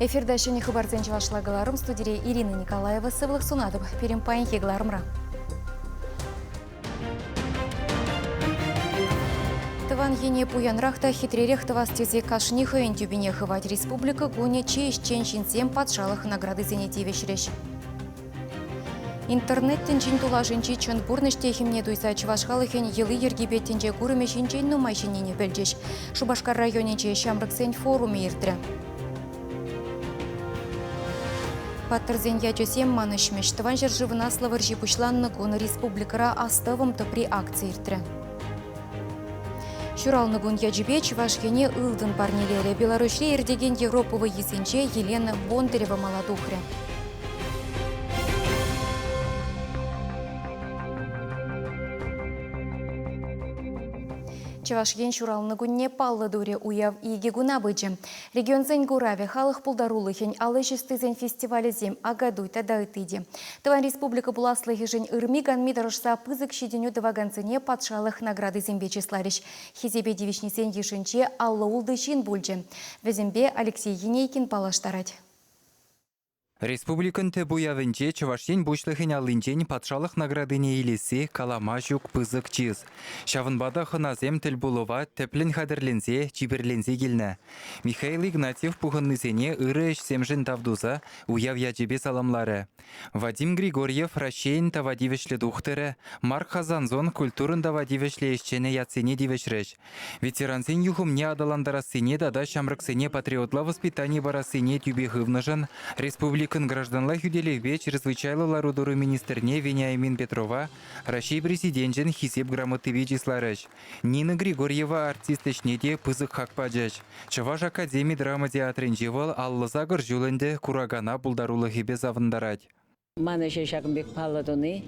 Эфирта ҫӗнӗ хыпарсен чӑвашла кӑларӑм студире Ирина Николаева сывлӑх сунатӑп. Пирӗн паянхи кӑларӑмра. Тӑван ене пуянрах та хитререх тӑвас тесе кашни хӑйӗн тӳпине хывать республика кунӗ чи ӗҫчен ҫынсем патшалӑх наградисене тивӗҫрӗҫ. Интернет тӗнчин тулашӗнчи чӑн пурнӑҫ техӗмне туйса чӑваш халӑхӗн йӑли-йӗркипе тӗнче курӑмӗ ҫинчен нумай ҫӗннине пӗлчӗҫ. Шупашкар районӗнче ҫамрӑксен форумӗ иртрӗ. Паттӑрсен ячӗсем манӑҫмӗҫ. Тӑван ҫӗршывӑн Аслӑ вӑрҫи пуҫланнӑ кун республикӑра Астӑвӑм тӑпри акци иртрӗ. Ҫуралнӑ кун ячӗпе Чӑваш Ене ылтӑн парнелерӗ. Беларуҫре иртекен Европа вӑййисенче Елена Бондарева мала тухрӗ. Чӑваш Ен ҫуралнӑ кунне паллӑ турӗ. Уяв икӗ куна пычӗ. Регионсен куравӗ, халӑх пултарулӑхӗн, ал ӗҫ ӑстисен фестивалӗсем, Акатуй тата ытти те. Тӑван республика пуласлӑхӗшӗн ырми-канми тӑрӑшса пысӑк ҫитӗнӳ тӑвакансене патшалӑх наградисемпе чысларӗҫ. Хисепе тивӗҫнисен йышӗнче 56 ҫын пулчӗ. Вӗсемпе Алексей Енейкин паллаштарать. Республикӑн тӗп уявӗнче Чӑваш Ен Пуҫлӑхӗн аллинчен патшалӑх наградине илесси калама ҫук пысӑк чыс. Ҫавӑнпа та хӑнасем тӗлпулӑва тӗплӗн хатӗрленсе, чиперленсе килнӗ. Михаил Игнатьев пухӑннисене ырӑ ӗҫсемшӗн тав туса уяв ячӗпе саламларӗ. Вадим Григорьев Раҫҫейӗн тава тивӗҫлӗ тухтӑрӗ, Марк Хазанзон культурӑн тава тивӗҫлӗ ӗҫченӗ ятсене тивӗҫрӗҫ. Ветерансен юхӑмне аталантарассине тата ҫамрӑксене патриотла воспитани парассине тӳпе хывнӑшӑн республикӑн гражданла хӳтӗлевпе чрезвычайлӑ лару-тӑру министрне Вениамин Петрова Раҫҫей Президенчӗн Хисеп грамотипе чысларӗҫ. Нина Григорьева артист ӗҫне те пысӑк хак пачӗҫ. Чӑваш академи драма театрӗнче вӑл 58 ҫул ӗнтӗ куракана пултарулӑхӗпе савӑнтарать. Ман ӗҫе ҫакӑн пек паллӑ туни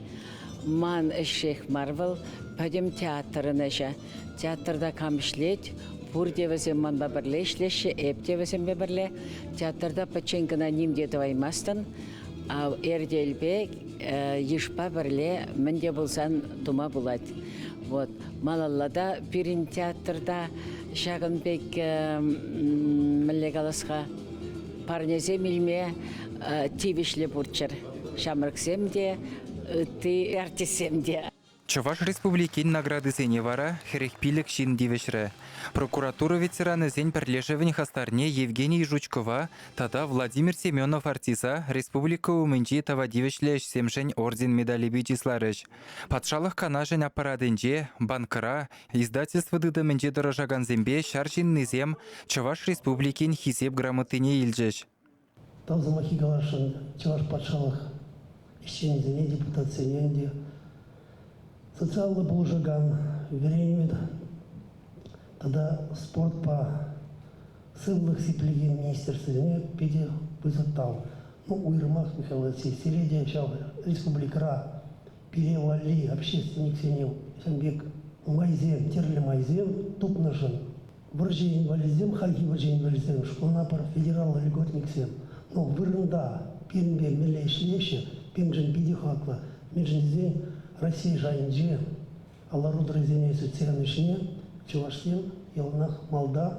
ман ӗҫех мар вӑл, пӗтӗм театрӑн ӗҫӗ. Театрта кам ӗҫлет, пурте вӗсем манпа пӗрле ӗҫлеҫҫӗ, эп те вӗсемпе пӗрле. Театрта пӗччен кӑна ним те тӑваймастӑн. Эртелпе, йышпа пӗрле мӗн те пулсан тума пулать. Вот. Малалла та пирӗн театрта ҫакӑн пек, мӗнле калас-ха, парнесем илме тивӗҫлӗ пулччӑр ҫамрӑксем те, ытти артистсем те. Чӑваш Республикин наградисене вара 45 ҫын тивӗҫрӗ. Прокуратура ветеранӗсен пӗрлешӗвӗн хастарне Евгений Жучкова тата Владимир Семенов артиста республика умӗнчи тава тивӗҫлӗ ӗҫсемшӗн орден медалӗпе чысларӗҫ. Патшалӑх Канашӗн аппаратӗнче, банкра, издательство тытӑмӗнче тӑрӑшакансемпе ҫар ҫыннисем Чӑваш Республикин Хисеп грамотине илчӗҫ. Тав сӑмаххи каласшӑн Чӑваш патшалӑх ӗҫченӗсене, депутатсене ӗнтӗ. Социаллӑ пулӑшакан, вӗренӳ тата спортпа сывлӑх сиплекен министерствӑсене питӗ пысӑк тав. Ну, уйрӑмах, Михаил Васильевич, сире те ҫав республикӑра пире валли общественниксене ҫавӑн пек майсем, тӗрлӗ майсем тупнӑшӑн вӑрҫӑ инвалидсем, хальхи вӑрҫӑ инвалидсем, шкулна пӗр федераллӑ льготниксем, ну, вырӑнта пирӗнпе мӗнле ӗҫлеҫҫӗ, пирӗншӗн питӗ хаклӑ. Мӗншӗн тесен Россия шайӗнче лару-тӑрусене сӳтсе янӑ ӗҫне чӑвашсем яланах малта.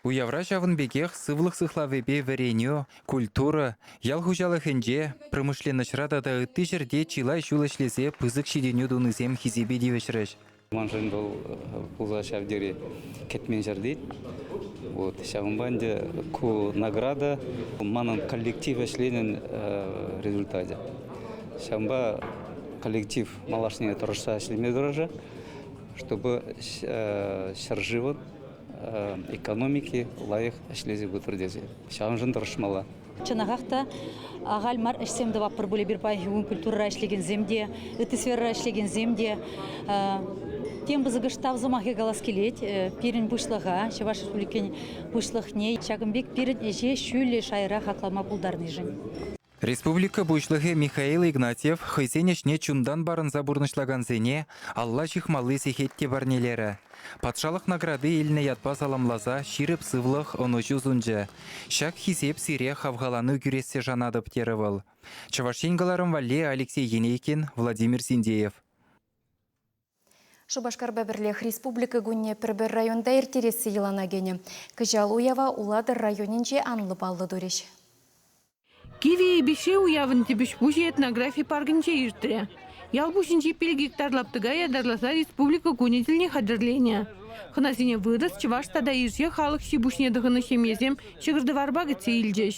Уявра ҫавӑн пекех сывлӑх сыхлавӗпе вӗренӳ, культура, ял хуҫалӑхӗнче, промышленноҫра тата ытти ҫӗрте чылай ҫул ӗҫлесе пысӑк ҫитӗнӳ тунисем хисепе тивӗҫрӗҫ. Маншӑн вӑл пулса ҫав тери кӗтмен ҫӗртен. Вот, ҫавӑнпа ӗнтӗ ку награда манӑн коллектив ӗҫленин результачӗ. Ҫавӑнпа коллектив малашне тӑрӑшса ӗҫлеме тӑрӑшӗ, чтобы ҫӗршывӑн экономики лайӑх ӗҫлесе пытӑр тесе. Ҫавӑншӑн тӑрӑшмалла. Чӑнахах та ахаль мар ӗҫсем тӑватпӑр пуль эпир паянхи кун культурӑра ӗҫлекенсем те, ытти сферӑра ӗҫлекенсем те. Тем пысӑкӑш тав сӑмахӗ калас килет пирӗн пуҫлӑха, Чӑваш Республикин Пуҫлӑхне ҫакӑн пек пирӗн ӗҫе ҫӳллӗ шайра хаклама пултарнишӗн. Республика Пуҫлӑхӗ Михаил Игнатьев хӑйсен ӗҫне чунтан парӑнса пурнӑҫлакансене алла ҫыхмалли сехет те парнелерӗ. Патшалӑх награди илнӗ ятпа саламласа ҫирӗп сывлӑх, ӑнӑҫу сунчӗ. Ҫак хисеп сире хавхалану кӳрессе шанатӑп, терӗ вӑл. Чӑваш Ен кӑларӑм валли Алексей Енейкин, Владимир Синдеев. Шупашкарпа пӗрлех Республика кунне пӗр-пӗр районта ирттересси йӑлана кӗнӗ. Кӑҫал уява Улатӑр районӗнче анлӑ паллӑ турӗҫ. Кивӗ Эйпеҫре уявӑн тӗп ӗҫ-пуҫӗ этнографи паркӗнче иртрӗ. Ял пуҫӗнчи пил гектар лаптӑка ятарласа Республика кунӗ тӗлне хатӗрленӗ. Хӑнасене вырӑс, чӑваш тата ирҫе халӑх ҫи-пуҫне тӑхӑннӑ ҫемьесем ҫӑкӑр-тӑварпа кӗтсе илчӗҫ.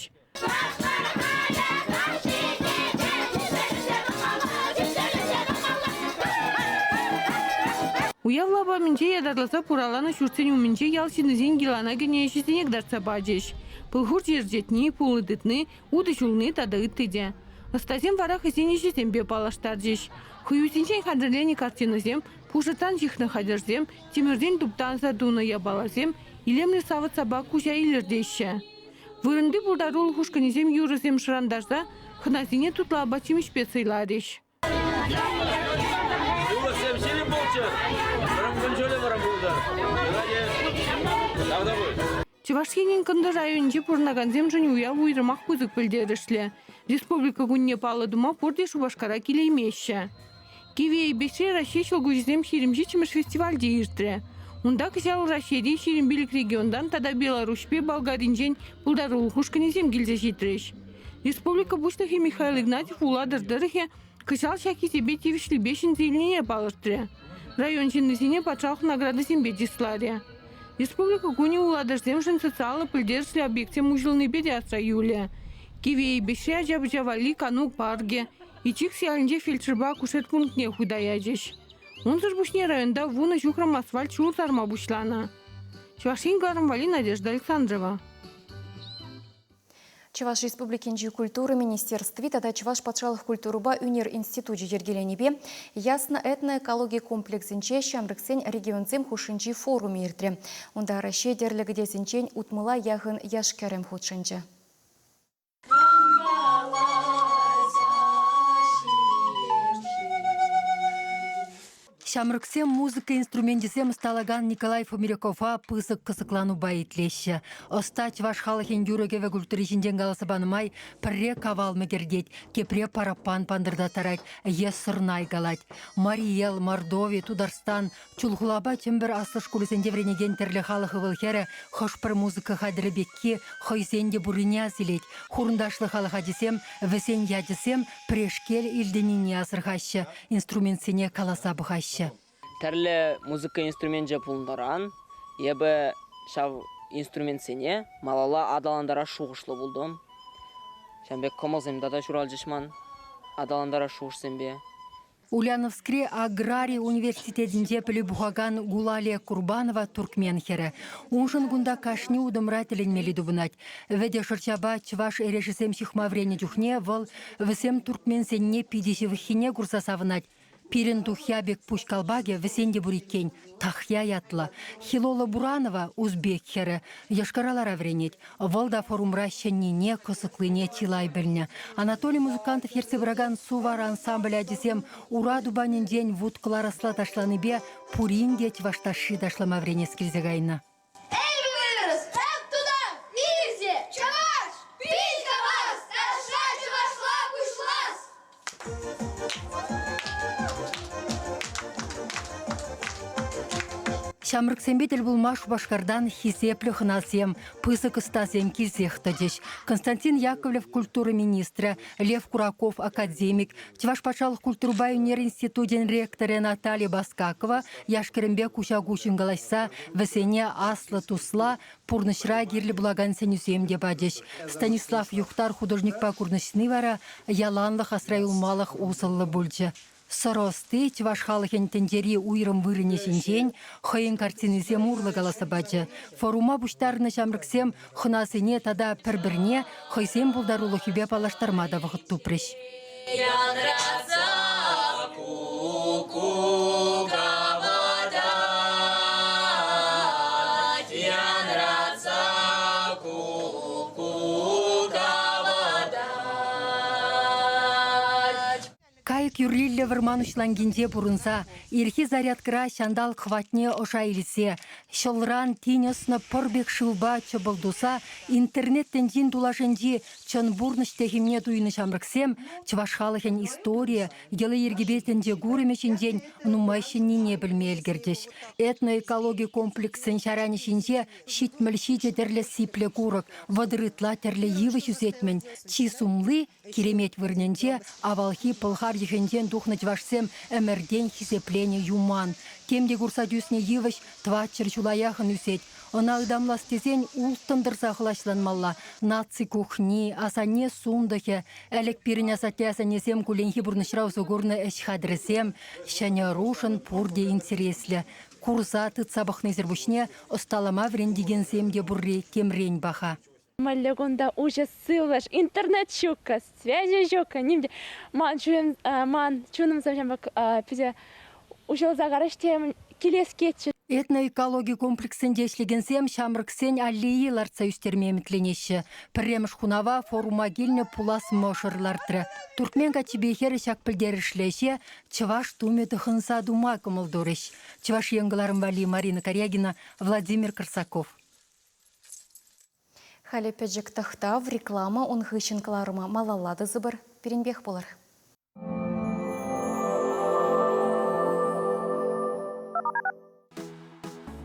Уяв лапамӗнче ятарласа пураланӑ ҫуртсен умӗнче ял ҫыннисен йӑлана кӗнӗ ӗҫӗсене кӑтартса пачӗҫ. Пыл хурчӗ ӗрчетни, пулӑ тытни, утӑ ҫулни тата ытти те. Ӑстасем вара хӑйсен ӗҫӗсемпе паллаштарчӗҫ. Хӑюсенчен хатӗрленӗ картинӑсем, пушӑтран ҫыхнӑ хатӗрсем, тимӗртен туптанса тунӑ япаласем, илемлӗ савӑт-сапа куҫа илӗртеҫҫӗ. Вырӑнти пултарулӑх ушкӑнӗсем юрӑсем шӑрантарса хӑнасене тутлӑ апат-ҫимӗҫпе сӑйларӗҫ. Юлӑхсем ҫирӗп пулччӑр, вӑрӑм кун-ҫулӗ вӑрӑм пултӑр. Тавтапуҫ. Чӑваш Енӗн кӑнтӑр районӗнче пурӑнакансемшӗн уяв уйрӑмах пысӑк пӗлтерӗшлӗ. Республика кунне паллӑ тума пурте Шупашкара килеймеҫҫӗ. Кивӗ Эйпеҫре Раҫҫей ҫӑлкуҫӗсем 27-мӗш фестивальте иртрӗ. Унта кӑҫал Раҫҫейри 25 регионтан тата Беларуҫпе Болгаринчен пултарулӑх ушкӑнӗсем килсе ҫитрӗҫ. Республика Пуҫлӑхӗ Михаил Игнатьев Улатӑр тӑрӑхӗ кӑҫал ҫак хисепе тивӗҫлипе ҫӗнсе илнине палӑртрӗ. Район ҫыннисене патшалӑх наградисемпе чысларӗ. Республика кунӗ улатӑрсемшӗн социаллӑ пӗлтерӗшлӗ объектсем уҫӑлнипе те асра юлӗ. Кивӗ Эйпеҫре ача-пӑча валли кану паркӗ, Ичикс ялӗнче фельдшерпа акушер пунктне хута ячӗҫ. Унсӑр пуҫне районта 10 ҫухрӑм асфальт ҫул сарма пуҫланӑ. Чӑваш Ен кӑларӑм валли Надежда Александрова. Чӑваш Республикинчи культура министерстви тата Чӑваш патшалӑх культурӑпа ӳнер институчӗ йӗркеленипе Ясно этноэкологи комплексӗнче ҫамрӑксен регионсем хушшинчи форумӗ иртрӗ. Унта Раҫҫей тӗрлӗ кӗтесӗнчен утмӑла яхӑн яш-кӗрӗм хутшӑнчӗ. Ҫамрӑксем музыка инструменчӗсем ӑсталакан Николай Фомирякова пысӑк кӑсӑкланупа итлеҫҫӗ. Ӑста чӑваш халӑхӗн юрӑ-кӗвӗ культури ҫинчен каласа панӑ май пӗрре кавал мӗкӗртет, тепре параппан пантӑртаттарать е сӑрнай калать. Мари Эл, Мордови, Тутарстан, Чулхулапа Чӗмпӗр аслӑ шкулӗсенче вӗренекен тӗрлӗ халӑх ывӑл-хӗрӗ хӑш-пӗр музыка хатӗрӗ пекки хӑйсен те пуррине асилет. Хурӑнташлӑ халӑх ачисем вӗсен ячӗсем пӗрешкел илтӗннине асӑрхаҫҫӗ, инструментсене каласа пӑхаҫҫӗ. Тӗрлӗ музыка инструменчӗ пулнӑран эпӗ ҫав инструментсене малалла аталантарас шухӑшлӑ пултӑм. Ҫавӑн пек кӑмӑлсем тата ҫуралчӗҫ ман аталантарас шухӑшсемпе. Ульяновскри аграри университетӗнче пӗлӳ пухакан Гулалия Курбанова туркмен хӗрӗ. Уншӑн кунта кашни утӑмра тӗлӗнмелли тупӑнать. Вӗтӗ шӑрҫапа чӑваш эрешӗсем ҫыхма вӗреннӗ чухне вӑл вӗсем туркменсенне питӗ ҫывӑххине курса савӑнать. Пирӗн тухья пек пуҫ калпакӗ вӗсен те пур иккен, Тахья ятлӑ. Хилола Буранова узбек хӗрӗ, Йошкар-Олара вӗренет. Вӑл та форумра ҫӗннине, кӑсӑклине чылай пӗлнӗ. Анатолий Музыкантов ертсе пыракан Сувар ансамбль ачисем ура тупанӗнчен вут кӑларасла ташланипе пурин те чӑваш ташши ташлама вӗренес килсе кайнӑ. Эй, вырӑс, тав тутар, ирҫе, чӑваш, пит хавас, ташша чӑвашла пуҫлас! Ҫамрӑксемпе тӗл пулма Шупашкартан хисеплӗ хӑнасем, пысӑк ӑстасем килсех тӑчӗҫ. Константин Яковлев культура министрӗ, Лев Кураков академик, Чӑваш патшалӑх культурӑпа ӳнер институчӗн ректорӗ Наталья Баскакова яш-кӗрӗмпе куҫа-куҫӑн калаҫса вӗсене аслӑ тусла пурнӑҫра кирлӗ пулакан сӗнӳсем те пачӗҫ. Станислав Юхтар художникпа курнӑҫни вара яланлӑх асра юлмалӑх усӑллӑ пулчӗ. Сӑрӑ ӑсти чӑваш халӑхӗн тӗнчери уйрӑм вырӑнӗ ҫинчен хӑйӗн картинисем урлӑ каласа пачӗ. Форума пуҫтарнӑ ҫамрӑксем хӑнасене тата пӗр-пӗрне хӑйсен пултарулӑхӗпе паллаштарма та вӑхӑт тупрӗҫ. Янраса ку-ку-кавадать, янраса ку-ку-кавадать. Кайӑк Кайӑк юрриллӗ вӑрман уҫланкинче пурӑнса ирхи зарядкӑра ҫанталӑк хӑватне ӑша илсе ҫӑлран тин ӑснӑ пӑр пек шывпа чӑпӑл туса интернет тӗнчин тулашӗнчи чӑн пурнӑҫ техӗмне туйнӑ ҫамрӑксем чӑваш халӑхӗн историйӗ, йӑли-йӗркипе тӗнче курӑмӗ ҫинчен нумай ҫӗннине пӗлме ӗлкӗрчӗҫ. Этноэкологи комплексӗн ҫаранӗ ҫинче 77 тӗрлӗ сиплӗ курӑк, 30 ытла тӗрлӗ йывӑҫ ӳсет-мӗн. Чи сумли Киремет вырӑнӗнче авалхи пӑлхар йӑхӗнчен тухнӑ чӑвашсем ӗмӗртен хисепленӗ юман. Тем те курса тӳснӗ йывӑҫ тӑватҫӗр ҫула яхӑн ӳсет. Ӑна ытамлас тесен улттӑн тӑрса хӑлаҫланмалла. Наци кухни, асанне сунтӑхӗ, ӗлӗк пирӗн асатте-асаннесем кулленхи пурнӑҫра усӑ курнӑ ӗҫ хатӗрӗсем ҫӗнӗ ӑрушӑн пурте интереслӗ. Курса, тытса пӑхнисӗр пуҫне ӑсталама вӗрентекенсем те пурри темрен паха. Мӗнле кунта уҫӑ сывлӑш, интернет ҫуккӑ, связи ҫуккӑ, ним те. Ман чун, ман чунӑмсем ҫамрӑк питӗ уҫӑлса караҫ те килес килетчӗ. Этноэкологи комплексӗнче ӗҫлекенсем ҫамрӑксен аллейи лартса ӳстерме ӗмӗтленеҫҫӗ. Пӗрремӗш хунава форума килнӗ пулас мӑшӑр лартрӗ. Туркмен каччипе хӗрӗ ҫак пӗлтерӗшлӗ ӗҫе чӑваш тумӗ тӑхӑнса тума кӑмӑл турӗҫ. Чӑваш Ен кӑларӑм валли Марина Карягина, Владимир Корсаков. Халӗ пӗчӗк тӑхтав, реклама, ун хыҫҫӑн кӑларӑма малалла тӑсӑпӑр. Пирӗнпех пулӑр.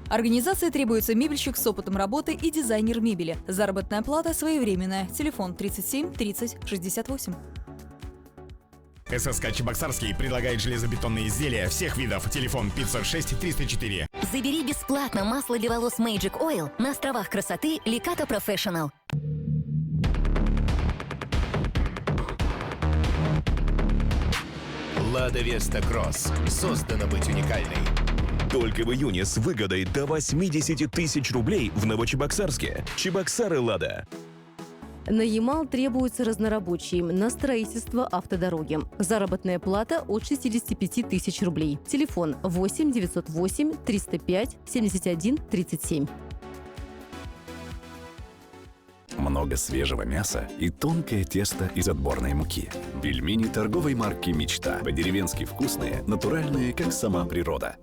Организации требуется мебельщик с опытом работы и дизайнер мебели. Заработная плата своевременная. Телефон 37 30 68. ССК Чебоксарский предлагает железобетонные изделия всех видов. Телефон 506 304. Забери бесплатно масло для волос Magic Oil на островах красоты Леката Professional. Лада Веста Кросс. Создана быть уникальной. Только в июне с выгодой до 80 тысяч рублей в Новочебоксарске. Чебоксары Лада. На Ямал требуются разнорабочие на строительство автодороги. Заработная плата от 65 тысяч рублей. Телефон 8 908 305 71 37. Много свежего мяса и тонкое тесто из отборной муки. Пельмени торговой марки «Мечта». По-деревенски вкусные, натуральные, как сама природа.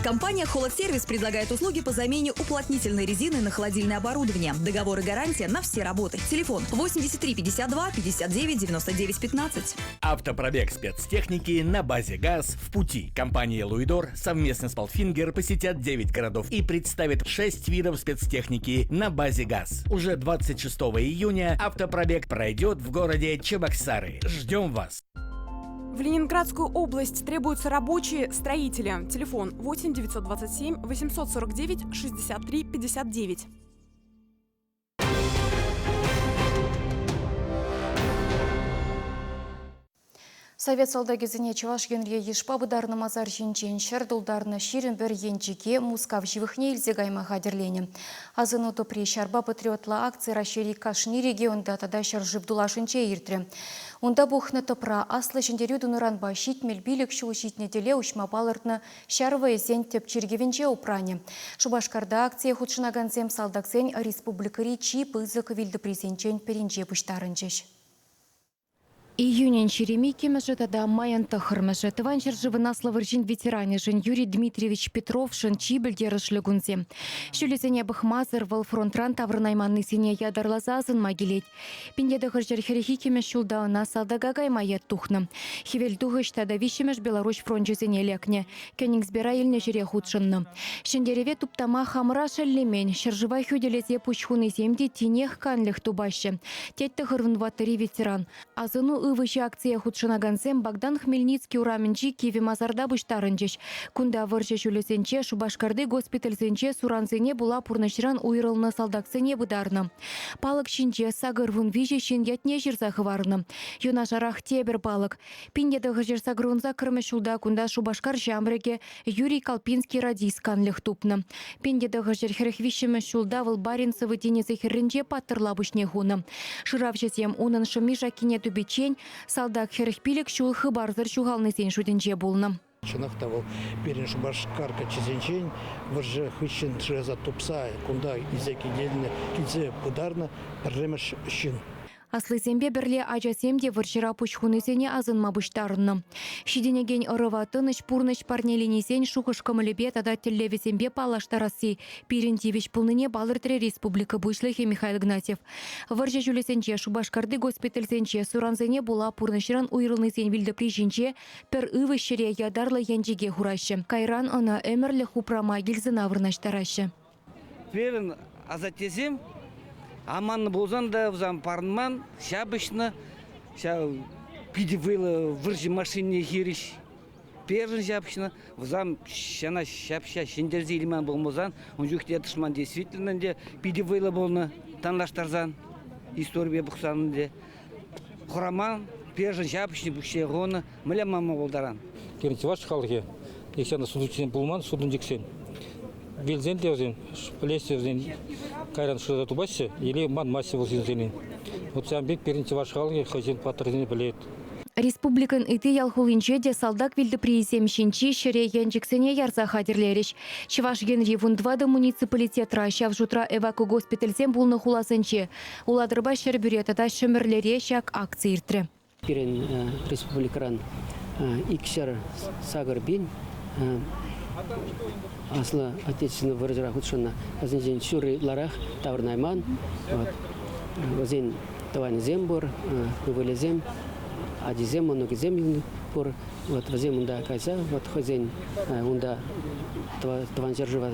Компания «Холодсервис» предлагает услуги по замене уплотнительной резины на холодильное оборудование. Договор и гарантия на все работы. Телефон 83 52 59 99 15. Автопробег спецтехники на базе ГАЗ в пути. Компания «Луидор» совместно с «Палфингер» посетят 9 городов и представит 6 видов спецтехники на базе ГАЗ. Уже 26 июня автопробег пройдет в городе Чебоксары. Ждем вас! В Ленинградскую область требуются рабочие строители. Телефон 8 927 849 63 59. Совет салтакӗсене Чӑваш Енре йышпа пытарнӑ масар ҫинчен ҫӗр тултарнӑ 21 енчӗке Мускав ҫывӑхне илсе кайма хатӗрленӗ. Асӑну тӑпри ҫарпа патриотла акци Раҫҫейри кашни регионта тата ҫӗршыв тулашӗнче иртрӗ. Унта пухнӑ тӑпра Аслӑ Ҫӗнтерӳ тунӑранпа 75 ҫул ҫитнӗ тӗле уҫма палӑртнӑ ҫар вӑйӗсен тӗп чиркӗвӗнче упранӗ. Шупашкарта акцие хутшӑнакансем салтаксен республикӑри чи пысӑк вилтӑприсенчен пӗринче пуҫтарӑнчӗҫ. Июнӗн 22-мӗшӗ тата майӑн тӑххӑрмӗшӗ Тӑван ҫӗршывӑн Аслӑ вӑрҫин ветеранӗшӗн Юрий Дмитриевич Петровшӑн чи пӗлтерӗшлӗ кунсем. Ҫулӗсене пӑхмасӑр вӑл фронтран таврӑнайманнисене ятарласа асӑнма килет. 1942-мӗш ҫулта ӑна салтака кайма ят тухнӑ. Хӗвелтухӑҫ тата виҫҫӗмӗш Беларуҫ фрончӗсене лекнӗ, Кёнигсбера илнӗ ҫӗре хутшӑннӑ. Ҫӗнтерӗве туптама хамӑра шеллемен, ҫӗршыва хӳтӗлесе пуҫ хунисем те тинех канлӗх тупаҫҫӗ, тет тӑхӑрвунваттӑри ветеран. Асӑну ывӑҫӗ акцие хутшӑнакансем Богдан Хмельницкий урамӗнчи кивӗ масарта пуҫтарӑнчӗҫ. Кунта вӑрҫӑ ҫулӗсенче Шупашкарти госпитальсенче сурансене пула пурнӑҫран уйрӑлнӑ салтаксене пытарнӑ. Палӑк ҫинче 83 ҫын ятне ҫырса хӑварнӑ. Юнашарах тепӗр палӑк. 1988 ҫулта кунта Шупашкар ҫамрӑкӗ Юрий Колпинский радист канлӗх тупнӑ. 1943 ҫулта вӑл Баренцево тинӗсӗ хӗрринче паттӑрла пуҫне хунӑ. Шыравҫӑсем унӑн шӑмми-шаккине тупиччен салтак 45 ҫул хыпарсӑр ҫухалнисен шутӗнче пулнӑ. Чӑнах та вӑл пирӗн Шупашкар каччисенчен вӑрҫӑ хыҫҫӑн шыраса тупса кунта илсе килнӗ, килсе пытарнӑ пӗрремӗш ҫын. Аслисемпе пӗрле ачасем те вӑрҫӑра пуҫ хунисене асӑнма пуҫтарӑннӑ. Ҫитӗнекен ӑрӑва тӑнӑҫ пурнӑҫ парнеленисен шухӑш-кӑмӑлӗпе тата тӗллевӗсемпе паллаштарасси пирӗн тивӗҫ пулнине палӑртрӗ республика Пуҫлӑхӗ Михаил Игнатьев. Вӑрҫӑ ҫулӗсенче Шупашкарти госпитальсенче сурансене пула пурнӑҫран уйрӑлнисен вилтӑпри ҫинче пӗр ывӑҫ ҫӗре ятарлӑ енчӗке хураҫҫӗ. Кайран ӑна ӗмӗрлӗх упрама гильзӑна вырнаҫтараҫҫӗ. Пирӗн асаттесем аманнӑ пулсан та вӗсем парӑнман, ҫапӑҫнӑ. Ҫав питӗ вӑйлӑ вӑрҫӑ машинине хирӗҫ першӗн ҫапӑҫнӑ. Вӗсем ҫана ҫапҫа ҫӗнтерсе илмен пулмасан, ун чухне тӑшман действительно ӗнтӗ питӗ вӑйлӑ пулнӑ танлаштарсан, историпе пӑхсан ӗнтӗ. Хӑраман, першӗн ҫапӑҫнӑ, пуҫне хунӑ. Мӗнле манма пултаран? Пирӗн чӑваш халӑхӗ нихҫан та сутуҫӑсем пулман, сутӑнчӑксем. Вилсен те вӗсем, пӗлеҫҫӗ вӗсен, кайран шыраса тупаҫҫӗ или манмаҫҫӗ вӑл ҫынсене. Вот ҫавӑн пек пирӗн чӑваш халӑхӗ хӑйсен паттӑрӗсене пӗлет. Республикӑн ытти ял-хулинче те салтак вилтӑприйӗсем ҫинчи ҫӗре енчӗксене ярса хатӗрлерӗҫ. Чӑваш Енри вунтӑватӑ муниципалитетра, ҫав шутра эвакогоспитальсем пулнӑ хуласенче, Улатӑрпа Ҫӗрпӳре тата Ҫӗмӗрлере ҫак акци иртрӗ. Пирӗн республикӑран 208 000 Аслӑ Отечественнӑй вӑрҫӑра хутшӑннӑ. Вӗсенчен ҫурри ытларах таврӑнайман. Вӗсен тӑванӗсем пур, ывӑлӗсем, ачисем, мӑнукӗсем пур. Вот вӗсем унта кайса вот хӑйсен унта тӑван ҫӗршыва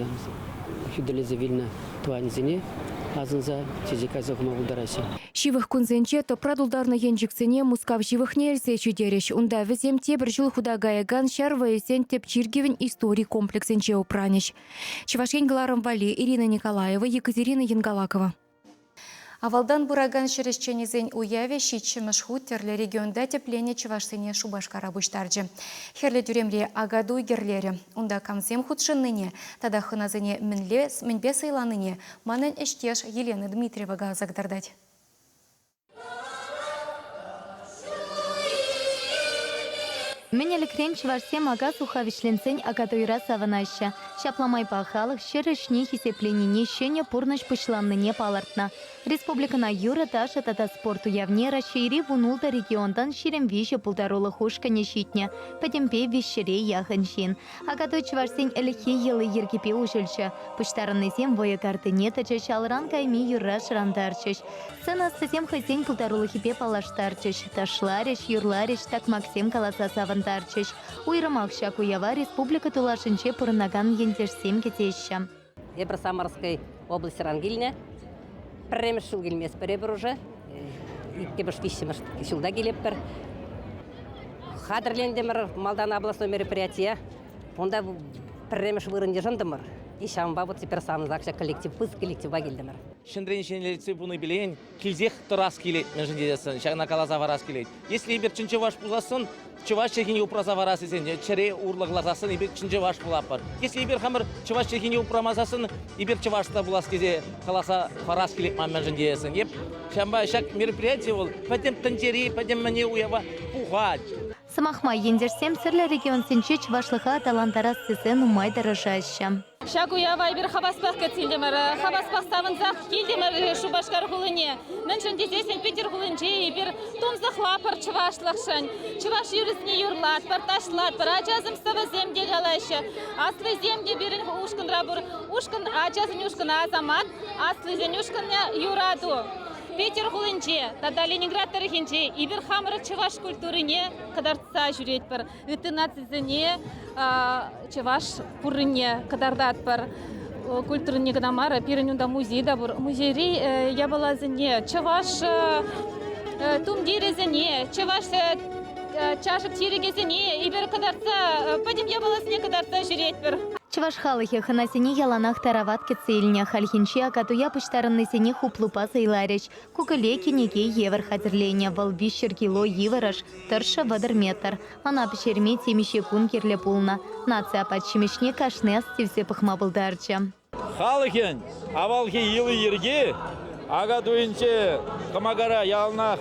хӳтӗлесе вилнӗ тӑванӗсене асӑнса чечек кайса хума пултараҫҫӗ. Ҫывӑх кунсенче тӑпра тултарнӑ енчӗксене Мускав ҫывӑхне илсе ҫитерӗҫ. Унта вӗсем тепӗр ҫул хута каякан ҫар вӑйӗсен тӗп чиркӗвӗн истори комплексӗнче упранӗҫ. Чӑваш Ен кӑларӑм валли Ирина Николаева, Екатерина Янгалакова. Авалтан пыракан ҫӗр ӗҫченӗсен уявӗ ҫиччӗмӗш хут тӗрлӗ регионта тӗпленнӗ чӑвашсене Шупашкара пуҫтарчӗ. Хӗрлӗ тӳремре Акатуй кӗрлерӗ. Унта камсем хутшӑннине тата хӑнасене мӗнле, мӗнпе сӑйланине манӑн ӗҫтеш Елена Дмитриева каласа кӑтартать. Мӗн ӗлӗкрен чӑвашсем ака-суха вӗҫленсен Акатуйра савӑнаҫҫӗ. Ҫапла майпа халӑх ҫӗр ӗҫне хисепленине ҫӗнӗ пурнӑҫ пуҫланнине палӑртнӑ. Республикӑна юрӑ-ташӑ тата спорт уявне Раҫҫейри вунултӑ регионтан 23 пултарулӑх ушкӑнӗ ҫитнӗ. Пӗтӗмпе виҫҫӗре яхӑн ҫын. Акатуй чӑвашсен ӗлӗкхи йӑли-йӗркипе уҫӑлчӗ. Пуҫтарӑннисем вӑйӑ картине тӑчӗҫ, алран кайми юрра шӑрантарчӗҫ. Сцена ӑстисем хӑйсен пултарулӑхӗпе паллаштарчӗҫ, ташларӗҫ, юрларӗҫ, такмаксем каласа савӑнтарчӗҫ. Уйрӑмах ҫак уява республика тулашӗнче пурӑнакан ентешсем кӗтеҫҫӗ. Эпир Самарской облаҫран килнӗ. Пӗрремӗш ҫул килместпӗр эпир уже. Иккӗмӗш, виҫҫӗмӗш ҫулта килетпӗр. Хатӗрлентӗмӗр малтан областной мероприятие. Унта пӗрремӗш вырӑн йышӑнтӑмӑр. И ҫавӑнпа вот теперь савӑнсах ҫак коллектив, пысӑк коллективпа килтӗмӗр. Ҫӗнрен ҫӗнелсе пынӑ пилен килсех тӑрас килет, мӗншӗн тесессӗн ҫакна каласа парас килет. Если эпир чӑн чӑваш пулсассӑн, чӑваш чӗлхине упраса парас тесен, чӗре урлӑ кӑларсассӑн эпир чӑн чӑваш пулатпӑр. Если эпир хамӑр чӑваш чӗлхине упрамасассӑн, эпир чӑваш та пулас тесе каласа парас килет ман мӗншӗн тесен. Эп ҫавӑнпа ҫак мероприяти вӑл пӗтӗм тӗнчери пӗтӗм мӗне уява пухать. Сӑмах май, ентешсем тӗрлӗ регионсенче чӑвашлӑха аталантарас тесе нумай тӑрӑшаҫҫӗ. Ҫак уява эпир хаваспах кӗтсе илтӗмӗр, хаваспах савӑнсах килтӗмӗр Шупашкар хулине. Мӗншӗн тесессӗн Питӗр хулинче эпир тунсӑхлатпӑр чӑвашлӑхшӑн. Чӑваш юррисене юрлатпӑр, ташлатпӑр, ачасем сӑвӑсем те калаҫҫӗ. Аслисем те пирӗн ушкӑнра пур. Ушкӑн, ачасен ушкӑнӗ Асамат, аслисен ушкӑнӗ Юрату. Питӗр хулинче тата Ленинград тӑрӑхӗнче эпир хамӑр чӑваш культурине кӑтартса ҫӳретпӗр. Ытти нацисене чӑваш пуррине кӑтартатпӑр. Культурине кӑна мар, пирӗн унта музей та пур. Музейри япаласене, чӑваш тумтирӗсене, чӑваш чашӑк-чирӗкӗсене эпир кӑтартса, пӗтӗм япаласене кӑтартса ҫӳретпӗр. Чӑваш халӑхӗ хӑнасене яланах тарават кӗтсе илнӗ. Хальхинче Акатуя пуҫтарӑннисене хуплупа сӑйларӗҫ. Кукӑле кӗнеке евӗр хатӗрленӗ. Вӑл 300 кило йывӑрӑш, тӑршшӗ 30 метр. Ӑна пӗҫерме темиҫе кун кирлӗ пулнӑ. Наци апат-ҫимӗҫне кашни астивсе пӑхма пултарчӗ. Халӑхӗн авалхи йӑли-йӗрки Акатуйӗнче кӑмакара яланах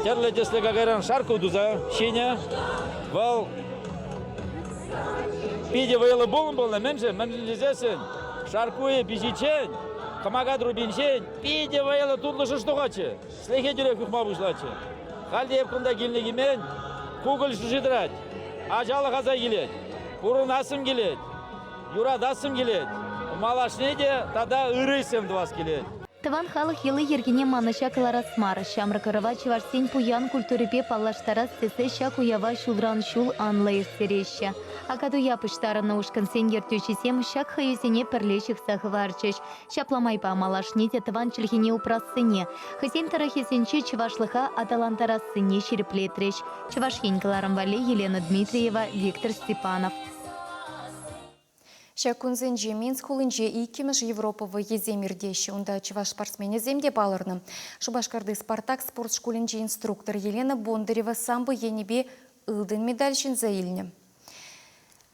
тӗрлӗ тӗслӗ какайран шаркку туса ҫинӗ. Вӑл питӗ вӑйлӑ пулӑм пулнӑ. Мӗншӗн? Мӗншӗн тесессӗн шарккуйӗ пиҫиччен. кӑмака трубинчен питӗ вӑйлӑ тутлӑ шӑрш тухатчӗ. Слехе тӳрех юхма пуҫлатчӗ. Халь те эп кунта килнӗ килмен, кукӑль шӑрши тӑрать. Ачалӑх аса килет, пурӑнассӑм килет, юратассӑм килет. Малашне те тата ырӑ ӗҫсем тӑвас килет. Тӑван халӑх йӑли-йӗркине манӑҫа кӑларас мар, ҫамрӑк ӑрӑва чӑвашсен пуян культурипе паллаштарас тесе ҫак уява ҫулран-ҫул анлӑ ирттереҫҫӗ. Акатуя пуҫтарӑннӑ ушкӑнсен ертӳҫисем ҫак хӑюсене пӗрле ҫыхса хӑварчӗҫ. Ҫапла майпа малашне те тӑван чӗлхене упрассине, хӑйсен тӑрӑхӗсенче чӑвашлӑха аталантарассине ҫирӗплетрӗҫ. Чӑваш Ен кӑларӑм валли Елена Дмитриева, Виктор Степанов. Ҫак кунсенче Минск хулинче иккӗмӗш Европа вӑййисем иртеҫҫӗ. Унта чӑваш спортсменӗсем те палӑрнӑ. Шупашкарти «Спартак» спорт шкулӗнчи инструктор Елена Бондарева самбо енӗпе ылтӑн медаль ҫӗнсе илнӗ.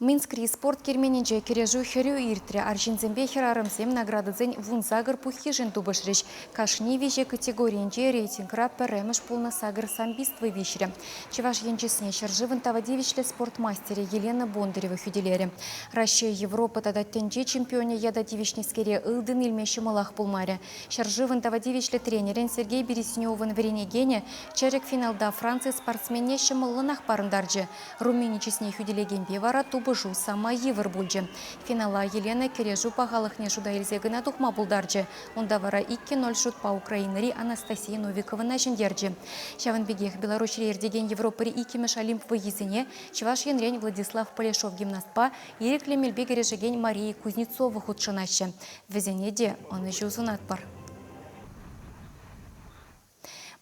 Минскри спорт керменӗнче кӗрешӳ хӗрӳ иртрӗ. Арҫынсемпе хӗрарӑмсем наградӑсен 18 пуххишӗн тупӑшрӗҫ. Кашни виҫе категорийӗнче рейтингра пӗрремӗш пулнӑ сакӑр самбист вӑй виҫрӗ. Чӑваш Ен чысне ҫӗршывӑн тава тивӗҫлӗ спорт мастерӗ Елена Бондарева хӳтӗлерӗ. Раҫҫей, Европа тата тӗнче чемпионӗ ята тивӗҫнӗскере ылтӑн илме ҫӑмӑлах пулмарӗ. Ҫӗршывӑн тава тивӗҫлӗ тренерӗн Сергей Бересневӑн вӗренекенӗ чӗрӗк финалта Франци спортсменне ҫӑмӑллӑнах парӑнтарчӗ. Румыни чысне хӳтӗлекенпе вара тупӑшу самай йывӑр пулчӗ. Финала Елена кӗрешӳ пахалӑхне шута илсе кӑна тухма пултарчӗ. Унта вара 2-0 шутпа Украинӑри Анастасия Новиковӑна ҫӗнтерчӗ. Ҫавӑн пекех Беларуҫре иртекен Европӑри иккӗмӗш Олимп вӑййисене Чӑваш Енрен Владислав Полешов гимнастпа ирӗклӗ мелпе кӗрешекен Мария Кузнецова хутшӑнаҫҫӗ. Вӗсене те ӑнӑҫу сунатпӑр.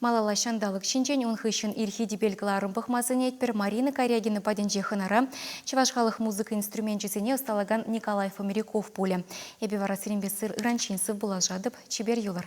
Малалла ҫанталӑк ҫинчен ун хыҫҫӑн ирхи тӗпел кӑларӑм пӑхма сӗнетпӗр. Марина Карягина патӗнче хӑнара чӑваш халӑх музыка инструменчӗсене ӑсталакан Николай Фомиряков пулӗ. Эпӗ вара сирӗнпе сыр ыранччен сыв пулашатӑп. Чипер юлӑр.